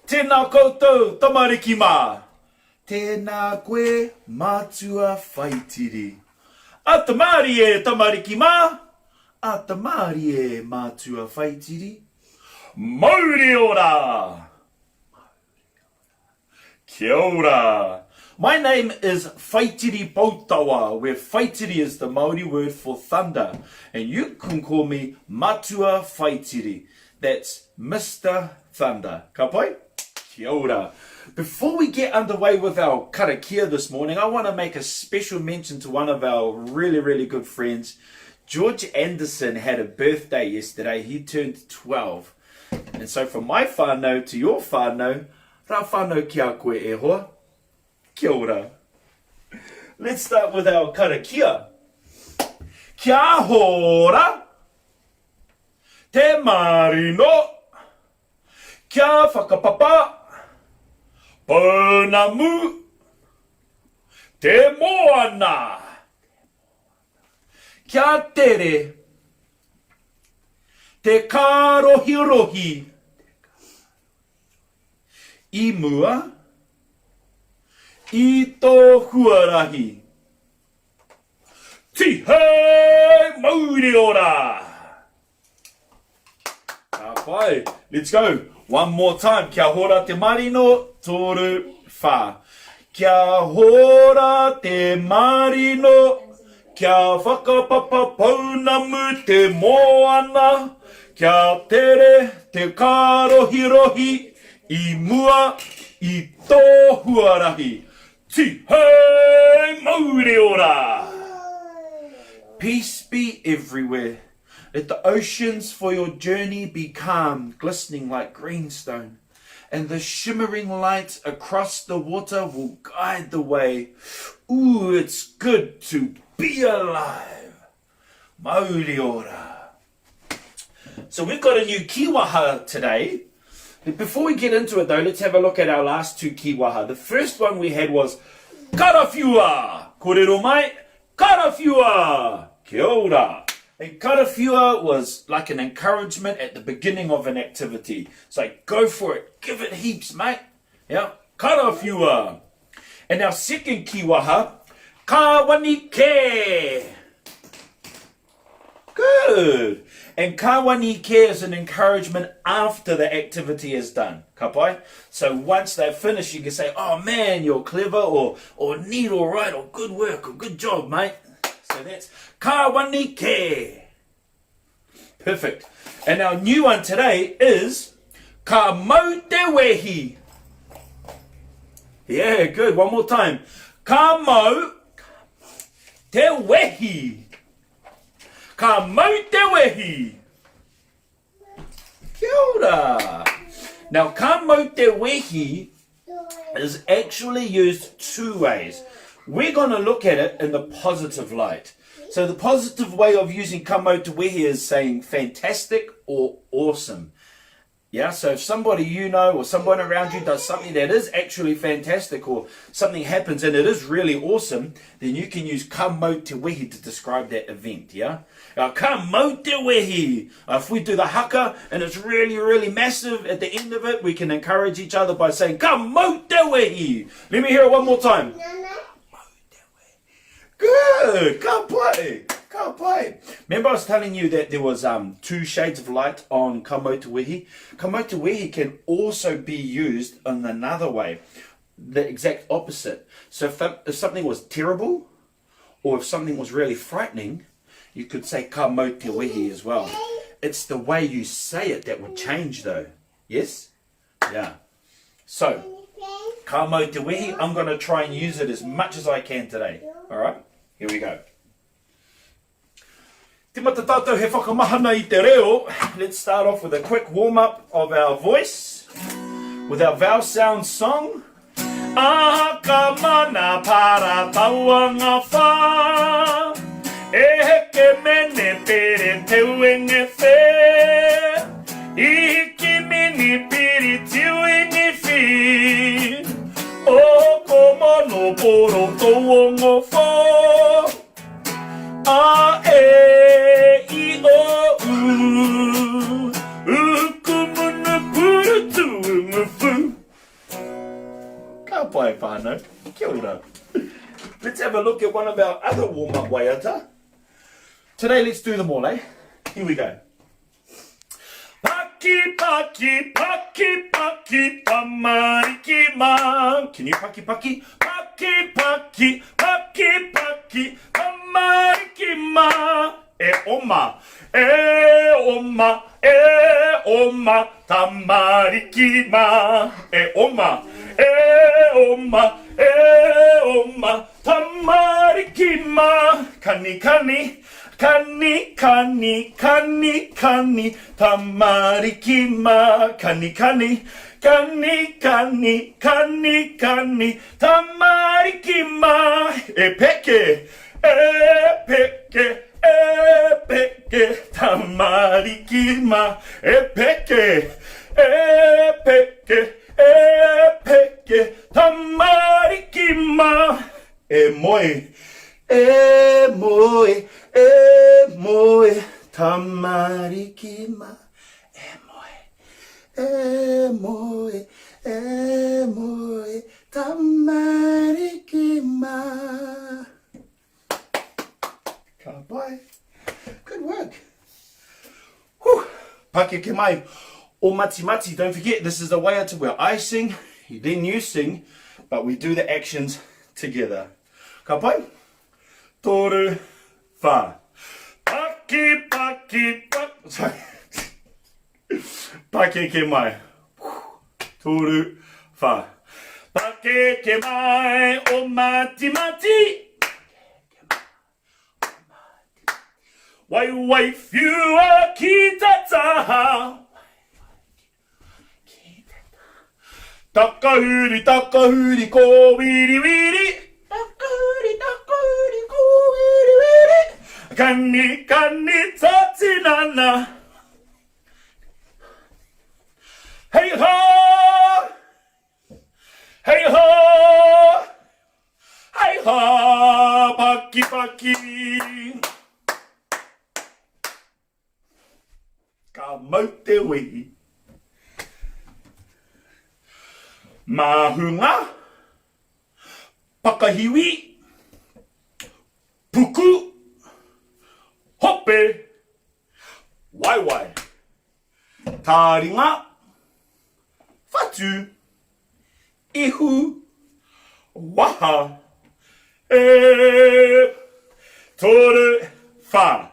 Tēnā koutou, tamariki mā! Tēnā koe, Matua Whaitiri. Ata mārie, tamariki mā! Ata mārie, Matua Whaitiri. Mauri ora! Kia ora! My name is Whaitiri Poutawa, where Whaitiri is the Māori word for thunder, and you can call me Matua Whaitiri. That's Mister Thunder. Ka pai? Kia ora. Before we get underway with our karakia this morning, I want to make a special mention to one of our really, really good friends. George Anderson had a birthday yesterday. He turned 12. And so from my whānau to your whānau, rā whānau ki a koe e hoa. Kia ora. Let's start with our karakia. Kia hora! Te marino! Kia whakapapa! Pounamu! Te moana! Kia tere! Te kārohirohi! I mua, i tō huarahi. Tihei mauri ora! Ka pai. Let's go. One more time. Kia hora te marino, toru, wha. Kia hora te marino, kia whakapapa pounamu te moana, kia tere te kārohirohi i mua i tō huarahi. Tihei mauri ora! Peace be everywhere. Let the oceans for your journey be calm, glistening like greenstone, and the shimmering light across the water will guide the way. Ooh, it's good to be alive. Mauri ora. So we've got a new kiwaha today. Before we get into it though, let's have a look at our last two kiwaha. The first one we had was karawhiua! Korero mai, karawhiua! Kia ora! A karawhiua was like an encouragement at the beginning of an activity. It's like, go for it, give it heaps, mate. Yeah, karawhiua! And our second kiwaha, ka wani ke! Good! And ka wani ke is an encouragement after the activity is done. Ka pai? So once they've finished, you can say, oh man, you're clever, or, or neat, all right, or good work, or good job, mate. So that's ka wani ke. Perfect. And our new one today is ka mau te wehi. Yeah, good. One more time. Ka mau te wehi. Ka mau te wehi! Kia ora! Now, ka mau te wehi is actually used two ways. We're going to look at it in the positive light. So the positive way of using ka mau te wehi is saying fantastic or awesome. Yeah, so if somebody you know or someone around you does something that is actually fantastic or something happens and it is really awesome, then you can use ka mau te wehi to describe that event, yeah? Now, ka mau te wehi! Uh, if we do the haka and it's really, really massive at the end of it, we can encourage each other by saying ka mau te wehi! Let me hear it one more time. Good! Ka pai! Ka pai! Remember I was telling you that there was um, two shades of light on Ka mau te wehi? Ka mau te wehi can also be used in another way, the exact opposite. So if, that, if something was terrible, or if something was really frightening, you could say ka mau te wehi as well. It's the way you say it that would change though. Yes? Yeah. So, ka mau te wehi, I'm going to try and use it as much as I can today. All right? Here we go. Timata tātou he whakamahana i te reo. Let's start off with a quick warm-up of our voice with our vowel sound song. A ka mana para taua nga wha E heke mene pere te uenge whe I hiki mini piri tiuingi whi O ko mano poro touongo who A e i o u U kumunu puru tuungu fu. whānau. Kia ora. Let's have a look at one of our other warm-up waiata. Today let's do them all, eh? Here we go. Paki, paki, paki, paki, tamariki mā. Can you paki, paki? Paki, paki, paki, paki, tamariki mā. E oma, e oma, e oma, tamariki mā. E oma, e oma, e oma, tamariki mā. Kani, kani, Kani, kani, kani, kani, tamariki mā. Kani, kani, kani, kani, kani, kani, tamariki mā. E peke, e peke, e peke, tamariki mā. E peke, e peke, e peke, tamariki mā. E moe, E moe, e moe, tamariki ma. E moe, e moe, e moe, tamariki ma. Ka pai. Good work. Whew. Pakeke mai. O mati mati, don't forget, this is the waiata where I sing, then you sing, but we do the actions together. Ka pai? Toru, wha. Paki, paki, pak... Sorry. Pakeke mai. Toru, wha. Pakeke mai o mati mati. Wai wai whiua ki te taha. Takahuri, takahuri, kōwiriwiri. Takahuri, takahuri, kōwiriwiri. Kani, kani, tā tinana. Hei hā! Hei hā! Hei hā! Paki, paki! Ka mau te wehi. Māhunga, pakahiwi, puku, hope, waewae. Tāringa, whatu, ihu, waha, e, toru, wha.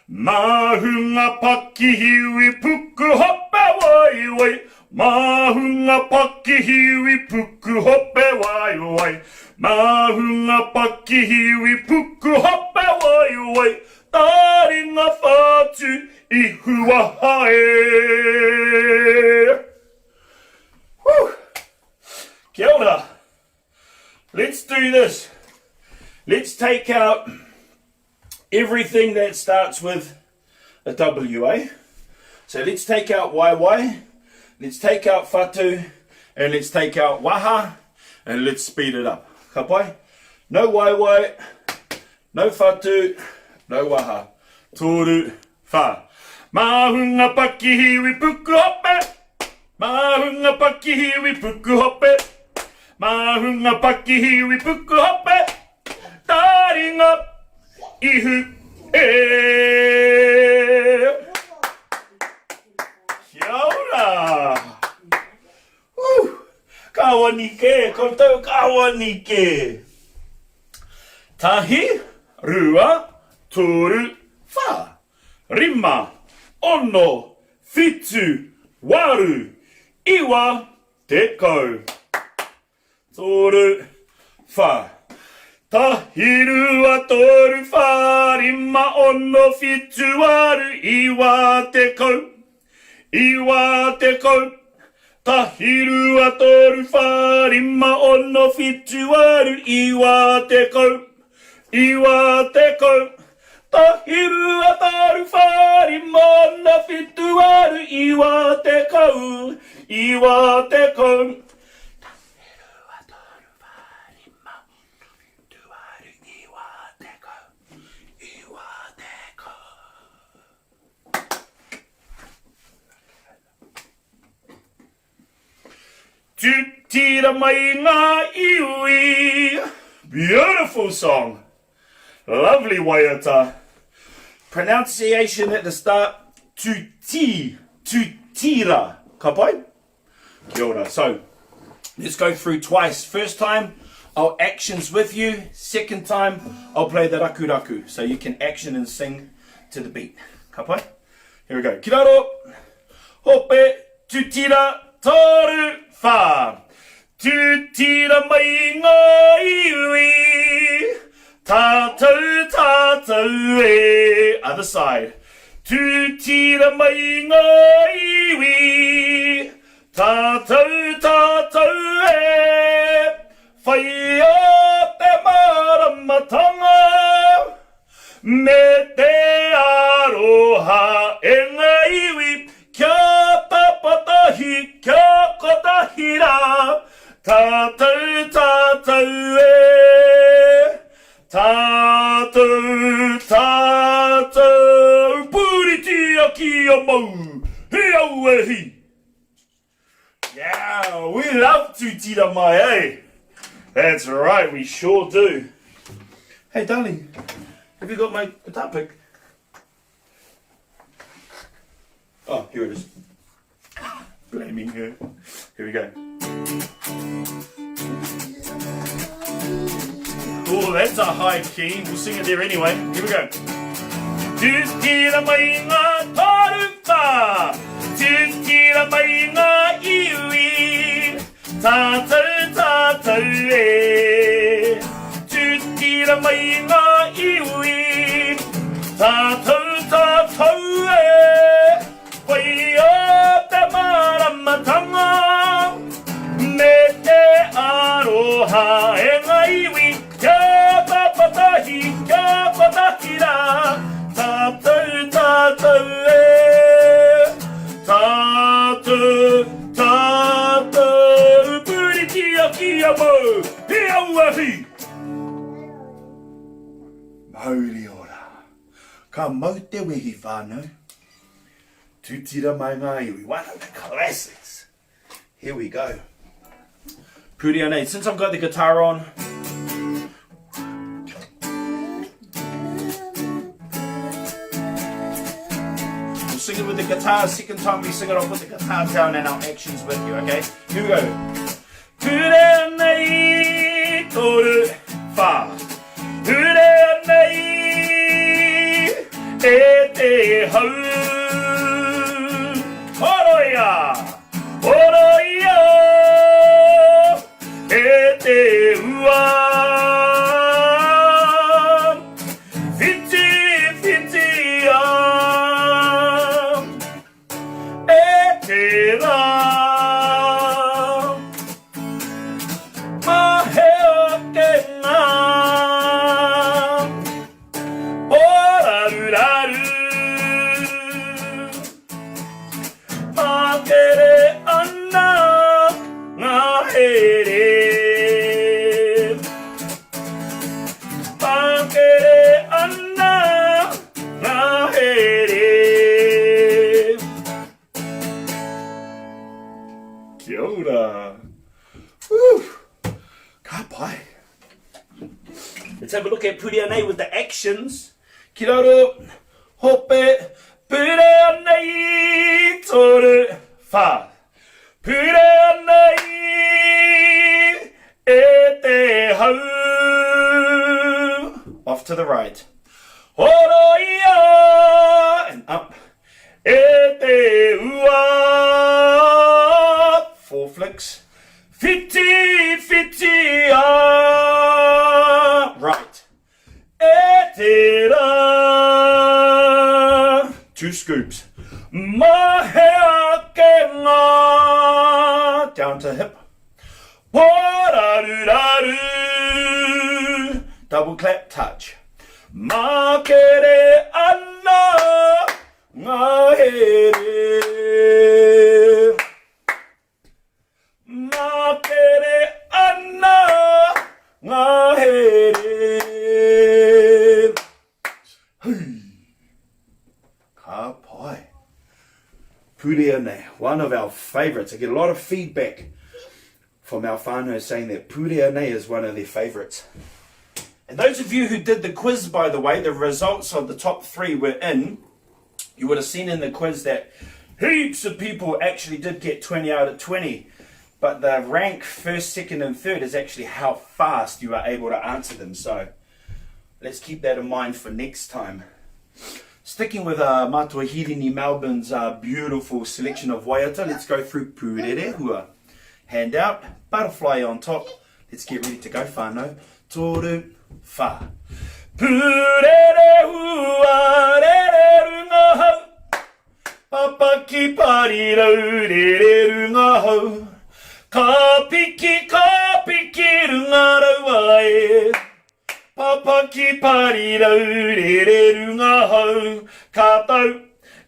Māhunga pakihiwi puku hope waiwai, Māhunga pakihiwi puku hope waiwai, Māhunga pakihiwi puku hope waiwai, Tāringa whatu ihu waha e. Whew. Kia ora. Let's do this. Let's take out everything that starts with a W, eh? So let's take out YY, let's take out Whatu, and let's take out Waha, and let's speed it up. Ka pai? No YY, no Whatu, no Waha. Toru, wha. Māhunga pakihiwi puku hope! Māhunga pakihiwi puku hope! Māhunga pakihiwi puku hope! Tāringa ihu e! Kia ora! Woo! Ka wani kē, koutou ka wani kē! Tahi, rua, toru, wha, rima, ono, whitu, waru, iwa, tekau. Toru, wha. Tahi, rua, toru, wha, rima, ono, whitu, waru, iwa, tekau. Iwa, tekau. Tahi, rua, toru, wha, rima, ono, whitu, waru, iwa, tekau. Iwa, tekau. Tahi, rua, toru, wha, rima, ono, whitu, waru, iwa, tekau. Iwa, tekau. tira mai ngā iwi. Beautiful song. Lovely waiata. Pronunciation at the start, tu ti, tu tira. Ka pai? Kia ora. So, let's go through twice. First time, I'll actions with you. Second time, I'll play the rakuraku. So you can action and sing to the beat. Ka pai? Here we go. Ki raro, hope, tutira, toru, whā. Tutira mai ngā iwi, tātou, tātou e. Other side. Tutira mai ngā iwi, tātou, tātou e. Whaia te māramatanga. Me te aroha e ngā iwi kia tapatahi, kia kotahi rā, tātou, tātou e. Tātou, tātou, puritia kia mau, he au e hi. Yeah, we love Tutira Mai, eh? That's right, we sure do. Hey, darling, have you got my guitar pick? Oh, here it is. Blaming her. Here we go. Oh, that's a high key. We'll sing it there anyway. Here we go. Tūtira mai ngā taruwha, tūtira mai ngā iwi, tātou, tātou e. Tūtira mai ngā iwi, tātou, tātou e. Whaia te māramatanga me te aroha e ngā iwi kia papatahi, kia kotahi rā, tātou, tātou e. Tātou, tātou, puritia kia mau, he auahi! Mauri ora. Ka mau te wehi whānau. Tutira mai ngā iwi. One of the classics. Here we go. Purea nei. Since I've got the guitar on, We'll sing it with the guitar. Second time we sing it, I'll put the guitar down and our actions with you, okay? Here we go. Purea nei toru whā. Purea nei e te hau. Horoia! Horoia! E te ua. Whiti, whitia. E te rā, mahea ke ngā pōraruraru. Makere ana ngā here. Makere ana Ngahere. Kia ora. Woo. Ka pai. Let's have a look at Purea Nei with the actions. Ki raro, hope, Purea Nei, toru, wha. Purea Nei, e te hau. Off to the right. Horoia and up. E te ua. Four flicks. Whiti, whiti, a. Right. E te rā. Two scoops. Mahea ke ngā. Down to hip. Pōraruraru. Double clap touch. Makere ana ngā here. Makere ana ngā here. Hui. Ka pai. Purea nei, one of our favourites. I get a lot of feedback. From our whānau saying that Purea nei is one of their favourites. And those of you who did the quiz, by the way, the results of the top three were in. You would have seen in the quiz that heaps of people actually did get 20 out of 20. But the rank first, second, and third is actually how fast you are able to answer them. So let's keep that in mind for next time. Sticking with uh, Matua Hirini Melbourne's uh, beautiful selection of waiata, let's go through Pūrerehua. Hand out, butterfly on top. Let's get ready to go, whānau. Toru, whā. Pūrerehua, rere runga hau. Papa ki parirau, rere runga hau. Ka piki, ka piki runga raua e. Papa ki parirau, rere runga hau. Ka tau,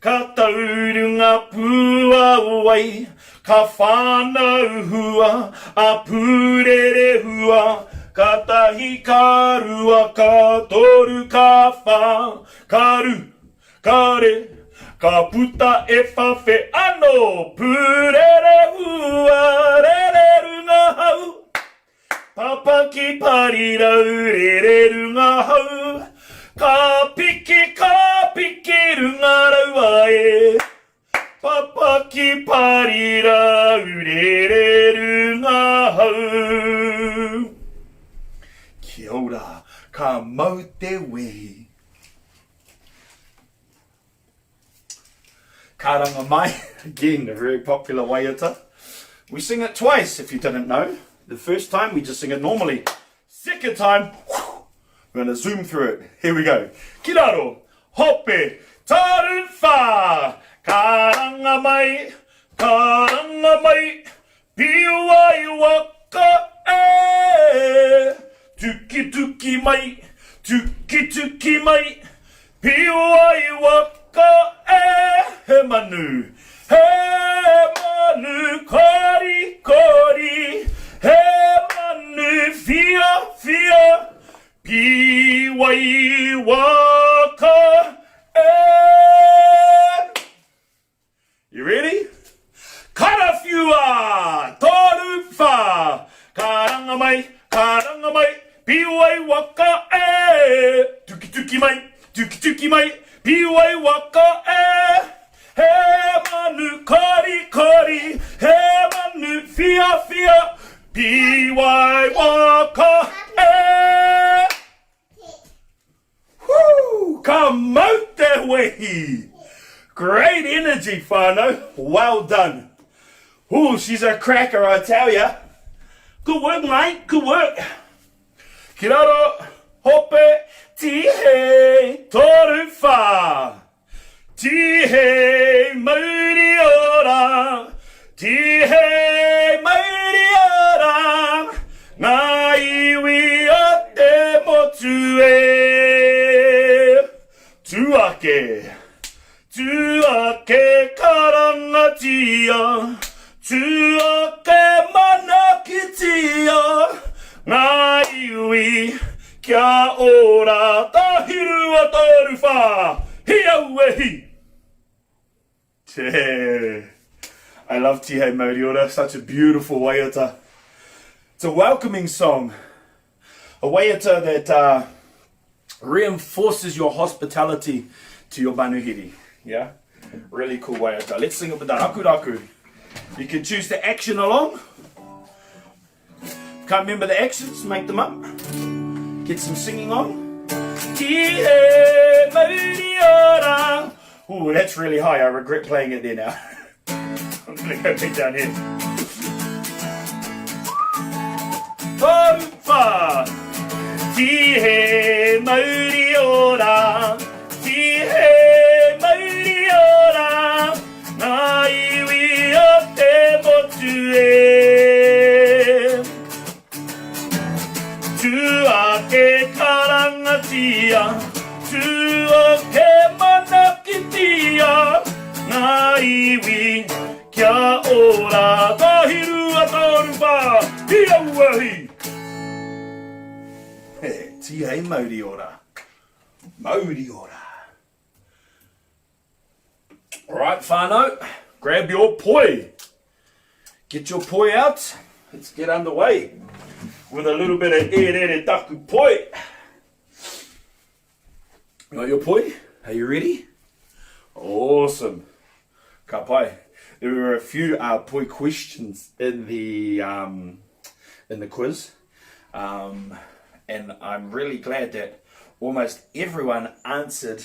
ka tau runga pūāwai. Ka whānau hua a Pūrerehua. Ka tahi, ka rua, ka toru, ka whā, ka ru, Ka re, ka puta e whawhe ano, Purerehua, rere runga hau. Papa ki parirau, rere runga hau. Ka piki, ka piki runga raua e. Papa ki parirau, rere runga hau. Kia ora, ka mau te wehi. Karanga mai, again, a very popular waiata. We sing it twice, if you didn't know. The first time, we just sing it normally. Second time, whew, we're going to zoom through it. Here we go. Kiraro, hope, taruwha, karanga mai, karanga mai, Piuai waka e Tukituki mai, tukituki mai Piuai waka e He manu, he manu korikori He manu whia whia Piuai waka e You ready? Karawhiua! Toru wha! Karanga mai, karanga mai, piuai waka e! Tukituki mai, tukituki mai, piuai waka e! He manu korikori, he manu whiawhia, piuai waka e! Whoo! Ka mau te wehi! Great energy, whānau. Well done. Ooh, she's a cracker, I tell ya. Good work, mate. Good work. Ki raro, hope, tihei, toru whā. Tihei mauri ora, tihei mauri ora, ngā iwi o te motu e. Tū ake, tū ake karangatia, tū ake manakitia, ngā iwi Kia ora, Tahiru a Taruwha! Hi aue hi! Te. I love Tihei Mauriora, such a beautiful waiata. It's a welcoming song, a waiata that uh, reinforces your hospitality to your manuhiri. Yeah, really cool waiata. Let's sing it with the raku raku. You can choose to action along Can't remember the actions, make them up. Get some singing on. Tihei mauri ora. Ooh, that's really high. I regret playing it there now. I'm going to go back down here. Tauwha. Tihei mauri ora. Tihei mauri ora. Ngā iwi o te motu e. Tū ake karangatia, tū ake manakitia, ngā iwi kia ora. Tahi rua toru whā, hi aua hi! He tihei mauri ora, mauri ora. All right, whānau, grab your poi. Get your poi out. Let's get underway with a little bit of E Rere Taku Poi. You got your poi? Are you ready? Awesome. Ka pai. There were a few uh, poi questions in the um, in the quiz, um, and I'm really glad that almost everyone answered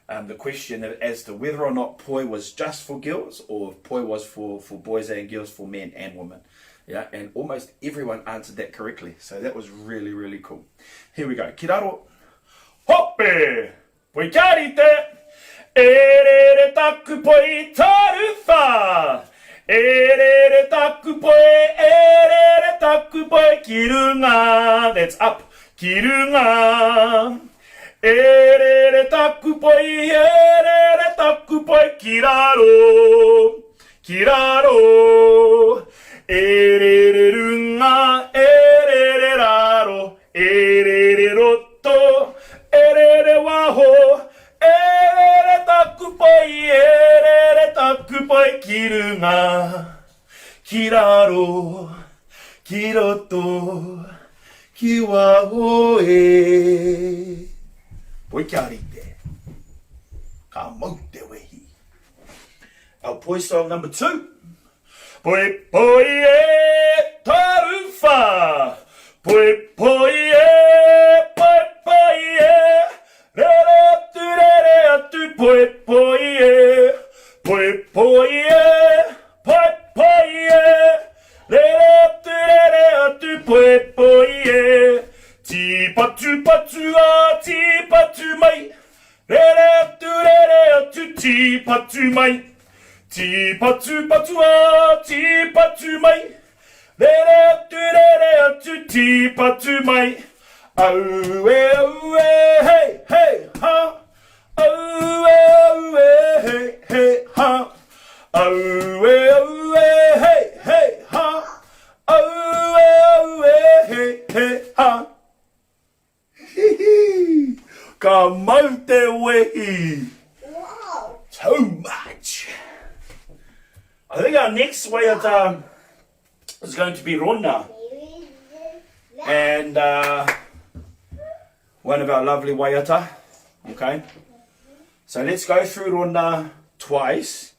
um, the question as to whether or not poi was just for girls or if poi was for, for boys and girls, for men and women. Yeah, and almost everyone answered that correctly. So that was really, really cool. Here we go. Ki raro. Hope! Poi kia rite! E rere taku poi taruwha! E rere taku poi, e rere taku poi ki runga. That's up. Ki runga. E rere taku poi, e rere taku poi ki raro, ki raro. E rere runga, e rere raro, e rere roto, e rere waho, e rere taku poi, e rere taku poi ki runga, ki raro, ki roto, Ki waho e. Poi kia rite. Ka mau te wehi. Our poi song number 2. Poi poi e taruwha. Poi poi e, poi poi e. Rere atu, rere atu, poi poi e. Poi poi e, poi poi e. Rere atu, rere atu, poi poi e. Tīpatupatu a, tīpatu mai. Rere atu, rere atu, tīpatu mai. Tīpatupatu a, tīpatu mai. Rere atu, rere atu, tīpatu mai. Aue, aue, hei, hei, ha. Aue, aue, hei, hei, ha. Aue, aue, hei, hei, ha. Aue, aue, hei, hei, ha. Hihi! Ka mau te wehi! Wow! Too much! I think our next waiata is going to be Rona. And uh, one of our lovely waiata. Okay? So let's go through Rona twice.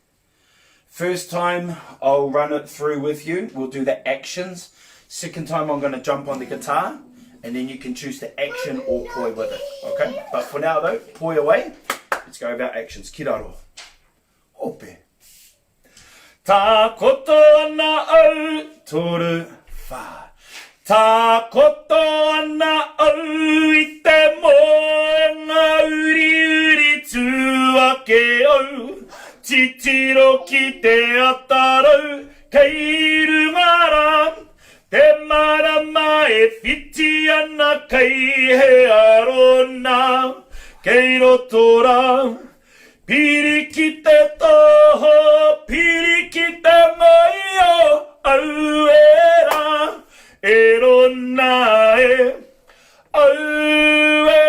First time I'll run it through with you. We'll do the actions. Second time I'm going to jump on the guitar and then you can choose the action or poi with it. Okay? But for now though, poi away. Let's go about actions. Ki raro. Ope. Takoto ana au, toru, wha. Takoto ana au i te moenga uriuri tū ake au, titiro ki te atarau kei runga rā, te marama e whiti ana kei he arona, kei roto rā. Piri ki te toho, piri ki te ngaio, aue rā, e rona e, aue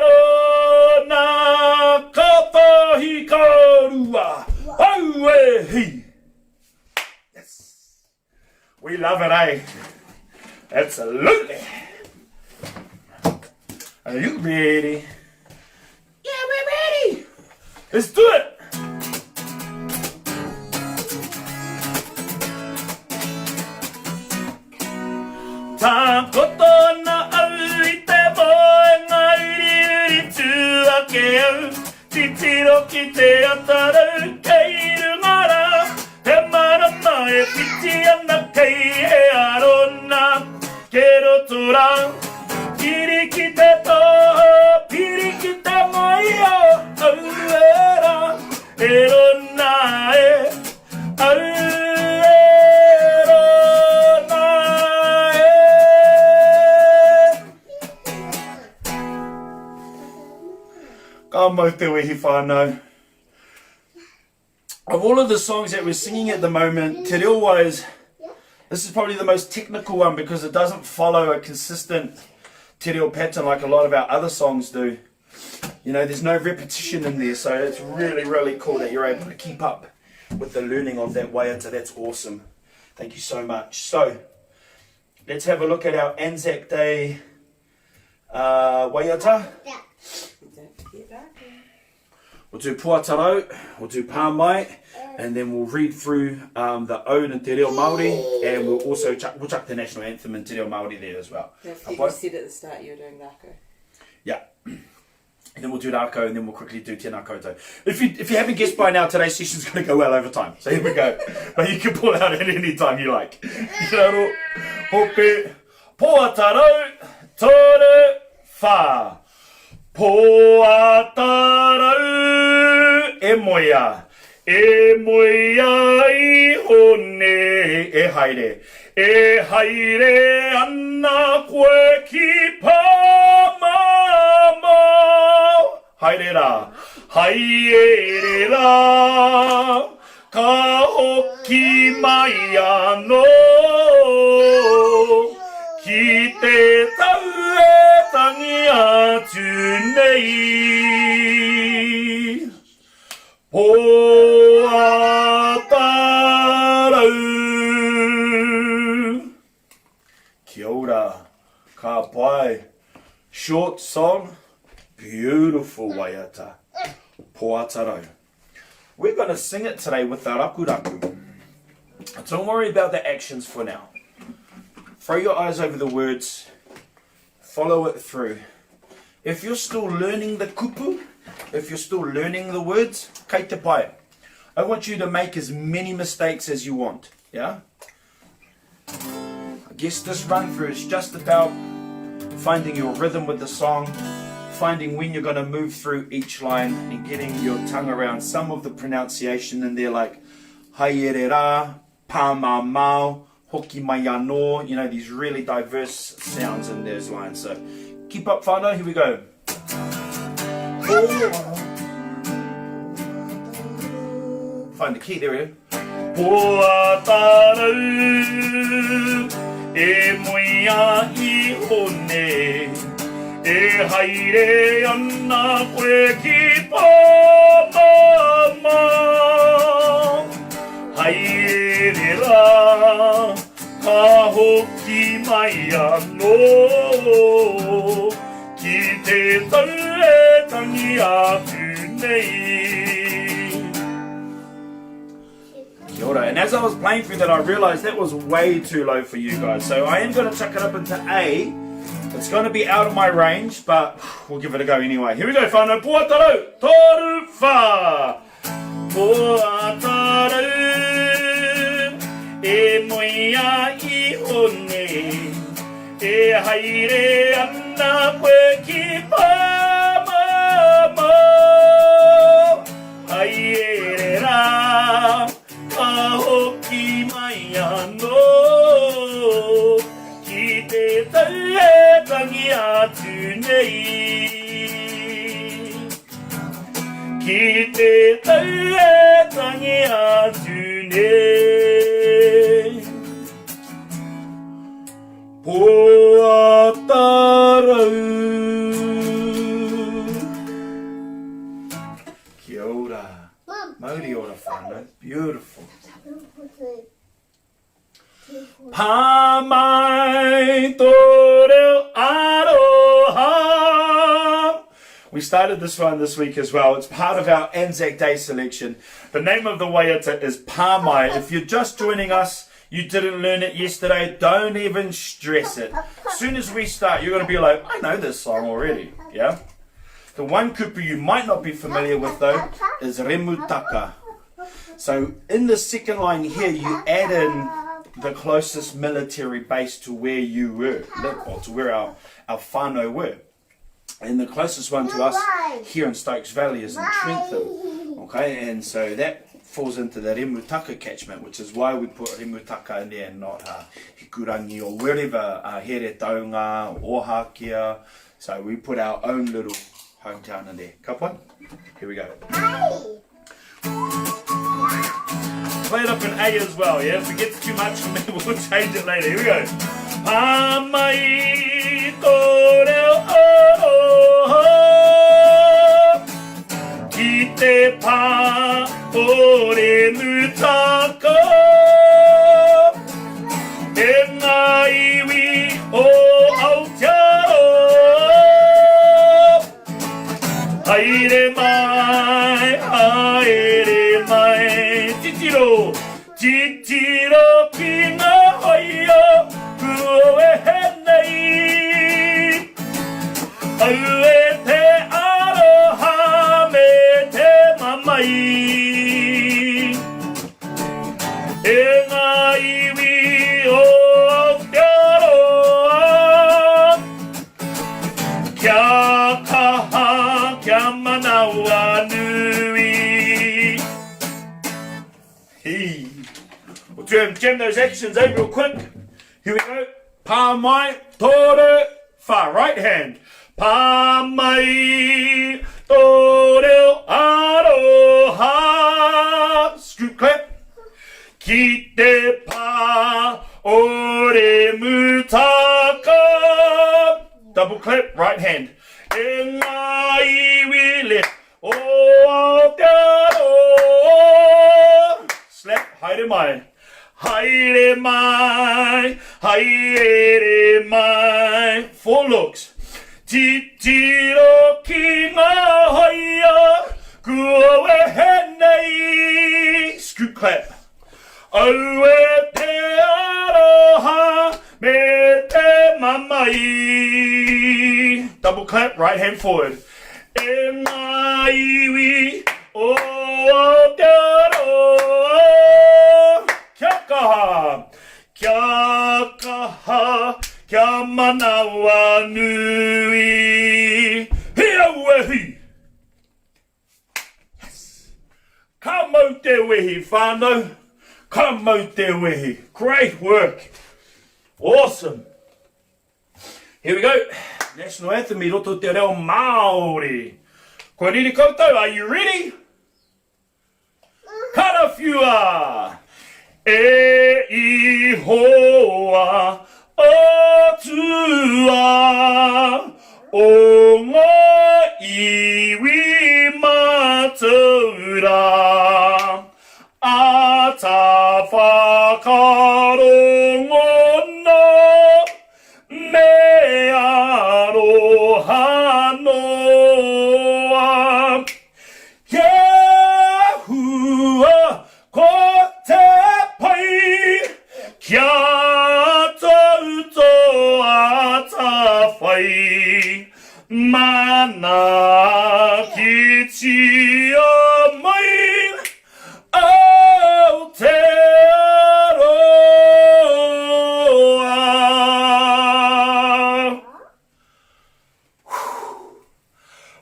rona, ka tahi ka rua, aue hi. Yes. We love it, eh? Absolutely. Are you ready? Yeah, we're ready. Let's do it. Takoto ana au i te moenga uriuri tū ake au Titiro ki te atarau kei runga rā Te marama e whiti ana kei he arona Ke roto rā Piri ki te toho, piri ki te ngaio Aue rā, e rona e Aue rona e Ka mau te wehi whānau. Of all of the songs that we're singing at the moment, te reo wise, this is probably the most technical one because it doesn't follow a consistent te reo pattern like a lot of our other songs do. You know, there's no repetition in there, so it's really, really cool that you're able to keep up with the learning of that waiata. That's awesome. Thank you so much. So, let's have a look at our Anzac Day uh, waiata. We'll do Puatarau, we'll do Pāmai, and then we'll read through um, the ode in Te Reo Māori, and we'll also chuck, we'll chuck the national anthem in Te Reo Māori there as well. You said at the start you were doing rākau. Yeah. And then we'll do rākau, and then we'll quickly do tēnā koutou. If you, if you haven't guessed by now, today's session's going to go well over time. So here we go. But you can pull out at any time you like. Kia ora, hope, Poatarau, toru, whā. Poatarau, e moea, e moea iho nei, e haere, e haere ana koe ki Pāmamao. Haere rā, haere rā, ka hoki mai anō ki te tau e tangi atu nei. Poatarau. Kia ora. Ka pai. Short song, beautiful waiata. Poatarau. We're going to sing it today with the rakuraku. Don't worry about the actions for now. Throw your eyes over the words, follow it through. If you're still learning the kupu, if you're still learning the words, kei te pai. I want you to make as many mistakes as you want, yeah? I guess this run through is just about finding your rhythm with the song, finding when you're going to move through each line and getting your tongue around some of the pronunciation in there like haere rā, pā mā mau, hoki mai anō, you know, these really diverse sounds in those lines. So keep up whānau, here we go. Find the key, there we go. Poatarau, e moea iho nei, e haere ana koe ki Pāmamao. Haere rā, ka hoki mai anō, ki te tau e tangi atu nei. Kia ora. And as I was playing through that, I realized that was way too low for you guys. So I am going to chuck it up into A. It's going to be out of my range, but we'll give it a go anyway. Here we go, whānau. Puatarau, toru, whā. Puatarau, e moea iho nei. E haere ana koe ki Pāmamao. Haere rā, ka hoki mai anō ki te tau e tangi atu nei. Ki te tau e tangi atu nei. Poatarau. Kia ora. Mauri ora whānau. Beautiful. Pā mai tō reo aroha. We started this one this week as well. It's part of our Anzac Day selection. The name of the waiata is Pā Mai. If you're just joining us, you didn't learn it yesterday, don't even stress it. Soon as we start, you're going to be like, I know this song already. Yeah? The one kupu you might not be familiar with though is Remutaka. So in the second line here, you add in the closest military base to where you were, or to where our, our whānau were. And the closest one to us here in Stokes Valley is in Trentham. Okay, and so that falls into the Remutaka catchment, which is why we put Remutaka in there and not uh, Hikurangi or wherever, uh, Heretaunga or Ohakea. So we put our own little hometown in there. Ka pai? Here we go. Play it up in A as well, yeah? If it gets too much for me, we'll change it later. Here we go. Pā mai tō reo aroha Ki te pā o Remutaka. Haere mai, haere mai. Titiro, titiro ki ngā hoia kua wehe nei. Aue te aroha me te mamae. E ngā iwi o Aotearoa. Kia kaha, kia manawanui. Hī. We'll jam, jam those actions, eh, real quick. Here we go. Pā mai, tō whā, right hand. Pā mai, tō reo aroha. Scoop clap. Ki te pā o Remutaka. Double clap, right hand. E ngā iwi left o Aotearoa. Slap, haere mai. Haere mai, haere mai. Four looks. Titiro ki ngā hoia, kua wehe nei. Scoop clap. Aue te aroha me te mamae. Double clap, right hand forward. E ngā iwi o Aotearoa. Kia kaha! Kia kaha, kia manawanui. Hi aue hi! Yes! Ka mau te wehi, whānau. Ka mau te wehi. Great work. Awesome. Here we go. National anthem i roto te reo Māori. Kua riri koutou, are you ready? Karawhiua! E Ihowa Atua o ngā iwi mātou rā, āta whakarongona me aroha noa. Kia hua ko te pai, kia tau tō atawhai, Manaakitia mai Aotearoa.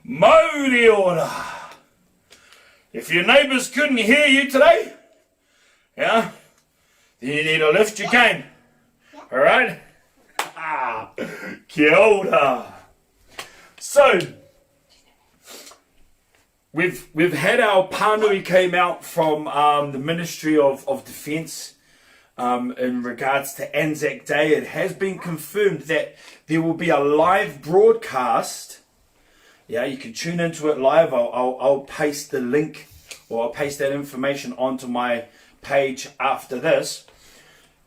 Mauri ora! If your neighbours couldn't hear you today, yeah, then you need to lift your game. All right? Kia ora! So, we've, we've had our pānui came out from um, the Ministry of, of Defence um, in regards to Anzac Day. It has been confirmed that there will be a live broadcast. Yeah, you can tune into it live. I'll, I'll, I'll paste the link or I'll paste that information onto my page after this.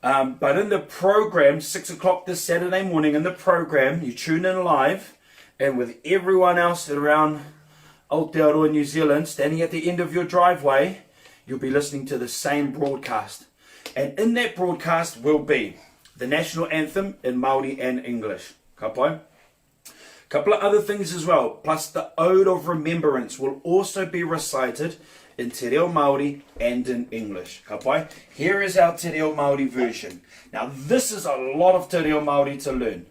Um, but in the program, 6 o'clock this Saturday morning, in the program, you tune in live and with everyone else around Aotearoa, New Zealand, standing at the end of your driveway, you'll be listening to the same broadcast. And in that broadcast will be the national anthem in Māori and English. Ka pai? Couple of other things as well, plus the Ode of Remembrance will also be recited in Te Reo Māori and in English. Ka pai? Here is our Te Reo Māori version. Now this is a lot of Te Reo Māori to learn.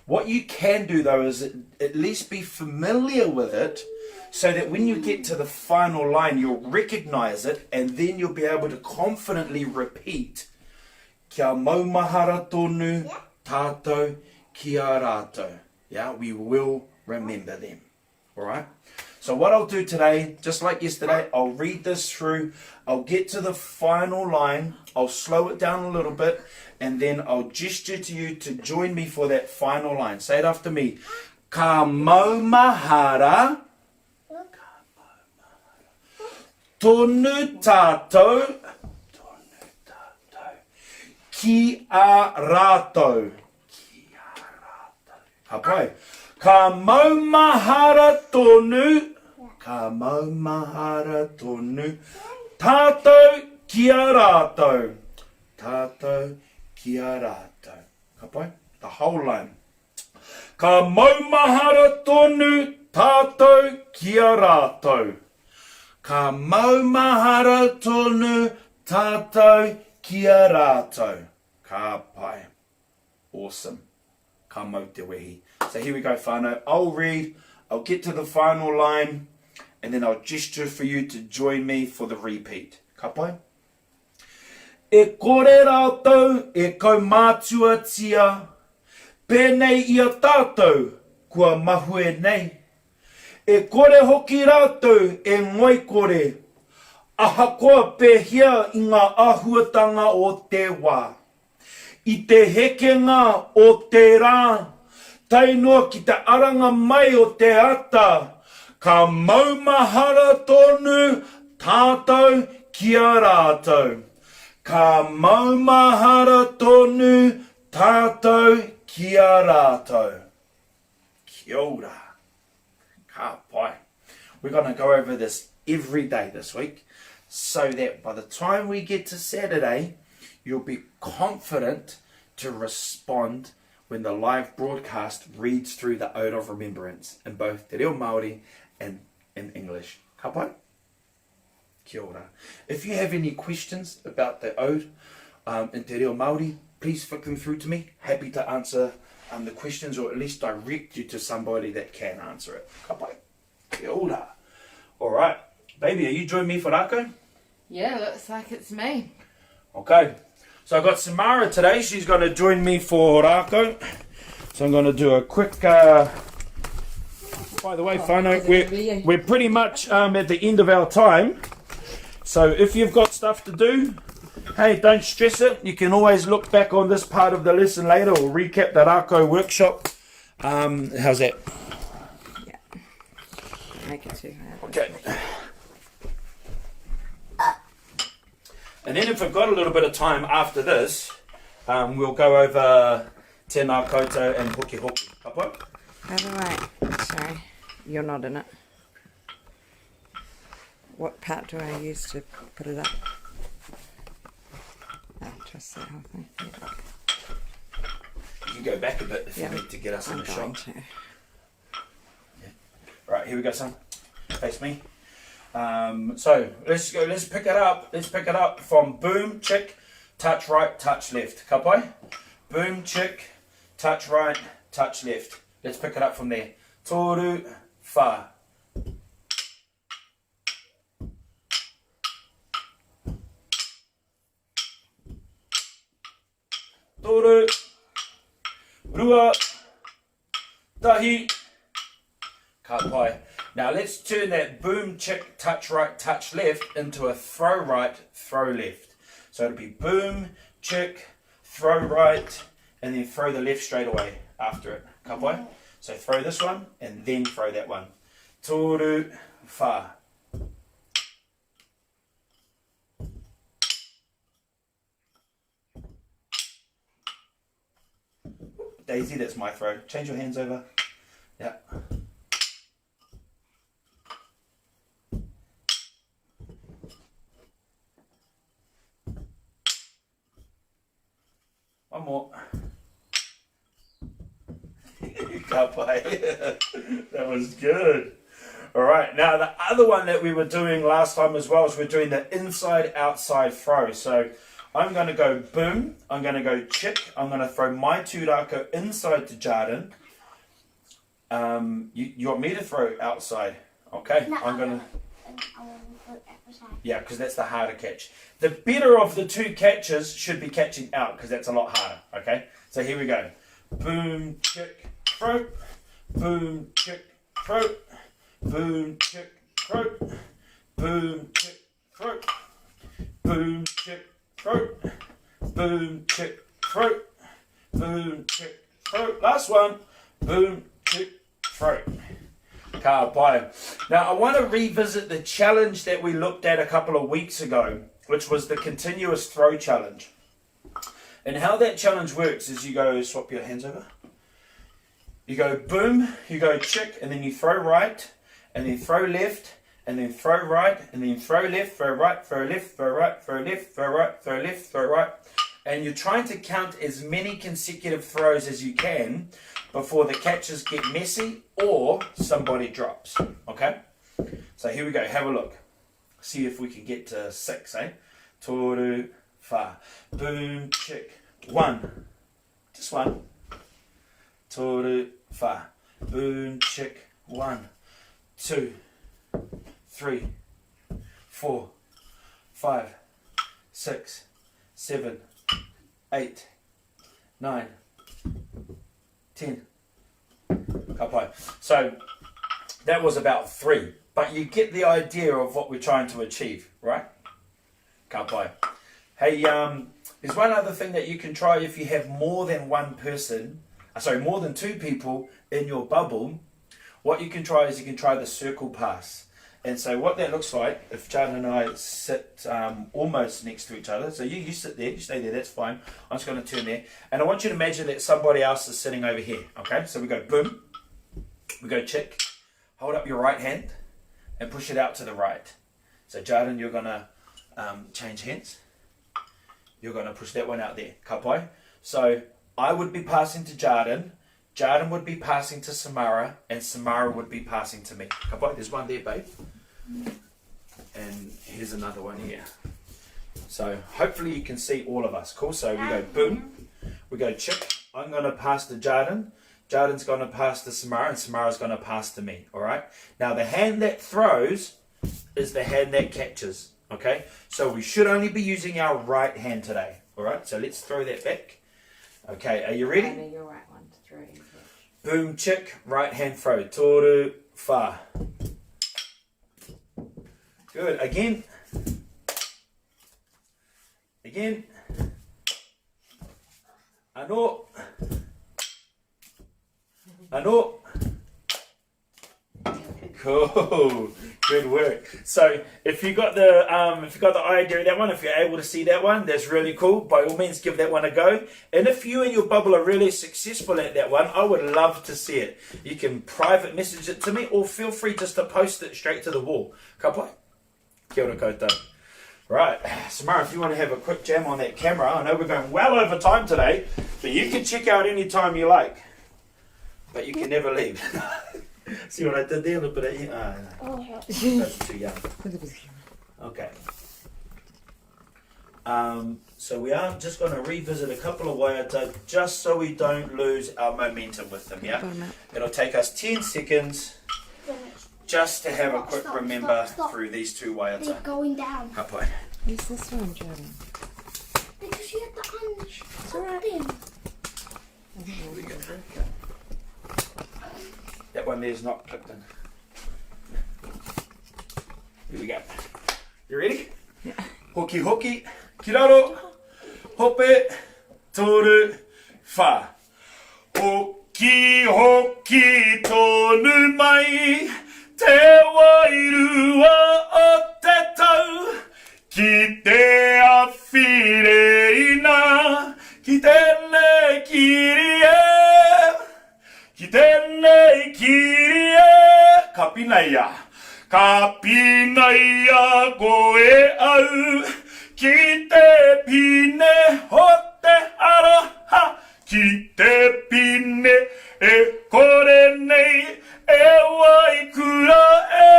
What you can do though is at least be familiar with it so that when you get to the final line you'll recognize it and then you'll be able to confidently repeat Kia maumahara tonu tātou ki a rātou. Yeah, we will remember them. All right? So what I'll do today, just like yesterday, I'll read this through. I'll get to the final line. I'll slow it down a little bit, and then I'll gesture to you to join me for that final line. Say it after me. Ka maumahara. Ka maumahara. Tonu tātou. Tonu tātou. Ki a rātou. Ki a rātou. Ka pai. Ka maumahara tonu, ka maumahara tonu, tātou ki a rātou, tātou ki a rātou. Ka pai? The whole line. Ka maumahara tonu tātou ki a rātou. Ka maumahara tonu tātou ki a rātou. Ka pai. Awesome. Ka mau te wehi. So here we go whānau. I'll read, I'll get to the final line, and then I'll gesture for you to join me for the repeat. Ka pai? E kore rātou e kaumātuatia pēnei i a tātou kua mahue nei. E kore hoki rātou e ngoikore, ahakoa pēhea i ngā āhuatanga o te wā. I te hekenga o te rā, tae noa ki te aranga mai o te ata, ka maumahara tonu tātou ki a rātou. Ka maumahara tonu tātou ki a rātou. Kia ora. Ka pai. We're going to go over this every day this week so that by the time we get to Saturday, you'll be confident to respond when the live broadcast reads through the Ode of Remembrance in both Te Reo Māori and in English. Ka pai? Kia ora. If you have any questions about the ode um, in Te Reo Māori, please flick them through to me. Happy to answer um, the questions or at least direct you to somebody that can answer it. Ka pai. Kia ora. All right. Baby, are you joining me for rākau? Yeah, looks like it's me. Okay. So I've got Samara today. She's going to join me for rākau. So I'm going to do a quick... Uh, by the way, oh, whānau, we're, we're pretty much um, at the end of our time. So if you've got stuff to do, hey, don't stress it. You can always look back on this part of the lesson later or recap the rākau workshop. Um, how's that? Yeah. Make it too hard. Okay. And then if we've got a little bit of time after this, um, we'll go over tēnā koutou and hoki hoki. Ka pai? How do I, sorry, you're not in it. What part do I use to put it up? Oh, trust that whole thing. Yeah. You can go back a bit if yeah. you need to get us in I'm a shot. To. Yeah. Right, here we go, son. Face me. Um, so let's go. Let's pick it up. Let's pick it up from boom, chick, touch right, touch left. Ka pai? Boom, chick, touch right, touch left. Let's pick it up from there. Toru, wha. Toru, rua, tahi, ka pai. Now let's turn that boom, chick, touch right, touch left into a throw right, throw left. So it'll be boom, chick, throw right, and then throw the left straight away after it. Ka pai? So throw this one and then throw that one. Toru, wha. Daisy, that's my throw. Change your hands over. Yeah. One more. Ka pai. that was good. All right, now the other one that we were doing last time as well is we're doing the inside outside throw. So I'm going to go boom, I'm going to go chick, I'm going to throw my tūrākau inside to Jarden. Um, you, you want me to throw outside? Okay, No, I'm going to. I want to throw outside. Yeah, because that's the harder catch. The better of the two catches should be catching out because that's a lot harder. Okay, so here we go. Boom, chick, throw. Boom, chick, throw. Boom, chick, throw. Boom, chick, throw. Boom, chick, throw. Boom, chick, throw. Boom, chick, throw. Last one. Boom, chick, throw. Ka pai. Now, I want to revisit the challenge that we looked at a couple of weeks ago, which was the continuous throw challenge. And how that challenge works is you go swap your hands over. You go boom, you go chick, and then you throw right, and then throw left, and then throw right, and then throw left, throw right, throw left, throw right, throw left, throw right, throw left, throw right. And you're trying to count as many consecutive throws as you can before the catches get messy or somebody drops. Okay? So here we go. Have a look. See if we can get to six, eh? Toru, fa. Boom, chick. One. Just one. Toru, fa. Boom, chick. One, two, three, four, five, six, seven, eight, nine, ten. Ka pai. So that was about three, but you get the idea of what we're trying to achieve, right? Ka pai. Hey, um, there's one other thing that you can try if you have more than one person, uh, sorry, more than two people in your bubble. What you can try is you can try the circle pass. And so what that looks like, if John and I sit um, almost next to each other, so you, you sit there, you stay there, that's fine. I'm just going to turn there. And I want you to imagine that somebody else is sitting over here, okay? So we go boom, we go chick, hold up your right hand and push it out to the right. So Jarden, you're going to um, change hands. You're going to push that one out there. Ka pai. So I would be passing to Jarden. Jarden would be passing to Samara, and Samara would be passing to me. Ka pai. There's one there, babe. And here's another one here. So hopefully you can see all of us. Cool. So we go boom. We go chick. I'm going to pass to Jarden. Jarden's going to pass to Samara, and Samara's going to pass to me. All right. Now the hand that throws is the hand that catches. Okay. So we should only be using our right hand today. All right. So let's throw that back. Okay. Are you ready? Only your right one to throw and catch. Boom, chick, right hand throw. Toru, fa. Good. Again. Again. Ano. Ano. Cool. Good work. So if you got the um, if you got the idea of that one, if you're able to see that one, that's really cool. By all means, give that one a go. And if you and your bubble are really successful at that one, I would love to see it. You can private message it to me, or feel free just to post it straight to the wall. Ka pai? Kia ora koutou. Right, Samara, if you want to have a quick jam on that camera, I know we're going well over time today, but you can check out any time you like. But you can never leave. See what I did there? A little bit of... Uh, no. That's too young. Okay. Um, so we are just going to revisit a couple of waiata just so we don't lose our momentum with them, yeah? It'll take us 10 seconds just to have a quick Stop, remember stop, stop. through these two They're waiata. going down. Ka pai. Use this one, Jordan. Because you had to unstop them. That one there's not clipped in. Here we go. You ready? Yeah. Hoki hoki, kiraro, hope, toru, wha. Hoki hoki tonu mai, te wairua o te tau, ki te awhireina, ki tēnei kiri e. Ki tēnei kiri e, ka pinaia, ka pinaia koe au, ki te pine o te aroha, ki te pine e kore nei e waikura e,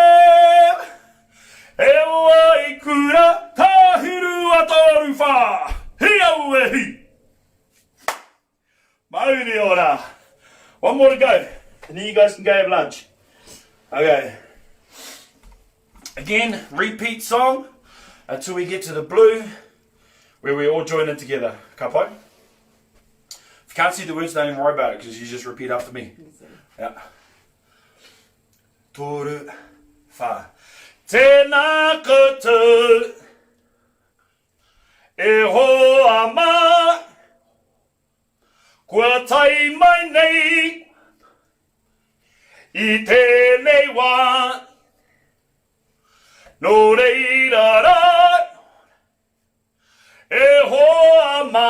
e waikura tāhiru a toru whā, hi au e hi! Mauri ora! One more to go, and then you guys can go have lunch. Okay. Again, repeat song until we get to the blue, where we all join in together. Ka pai? If you can't see the words, don't even worry about it, because you just repeat after me. Yeah. Toru, wha. Tēnā koutou, e hoa mā, Kua tae mai nei i tēnei wā, nō reira rā, e hoa mā,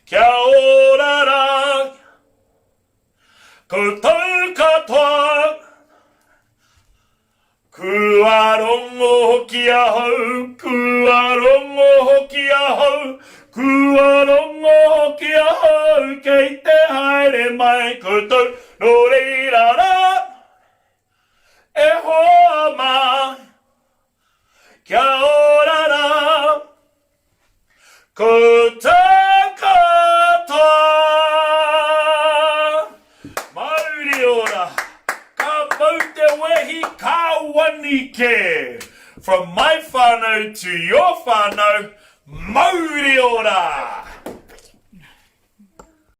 kia ora rā. katoa. Kua rongo hoki ahau, kua rongo hoki ahau, kua rongo hoki ahau kei te haere mai koutou, nō reira rā, e hoa mā, kia ora rā. Koutou katoa! Mauri ora! Ka mau te wehi, ka wani kē! From my whānau to your whānau, mauri ora!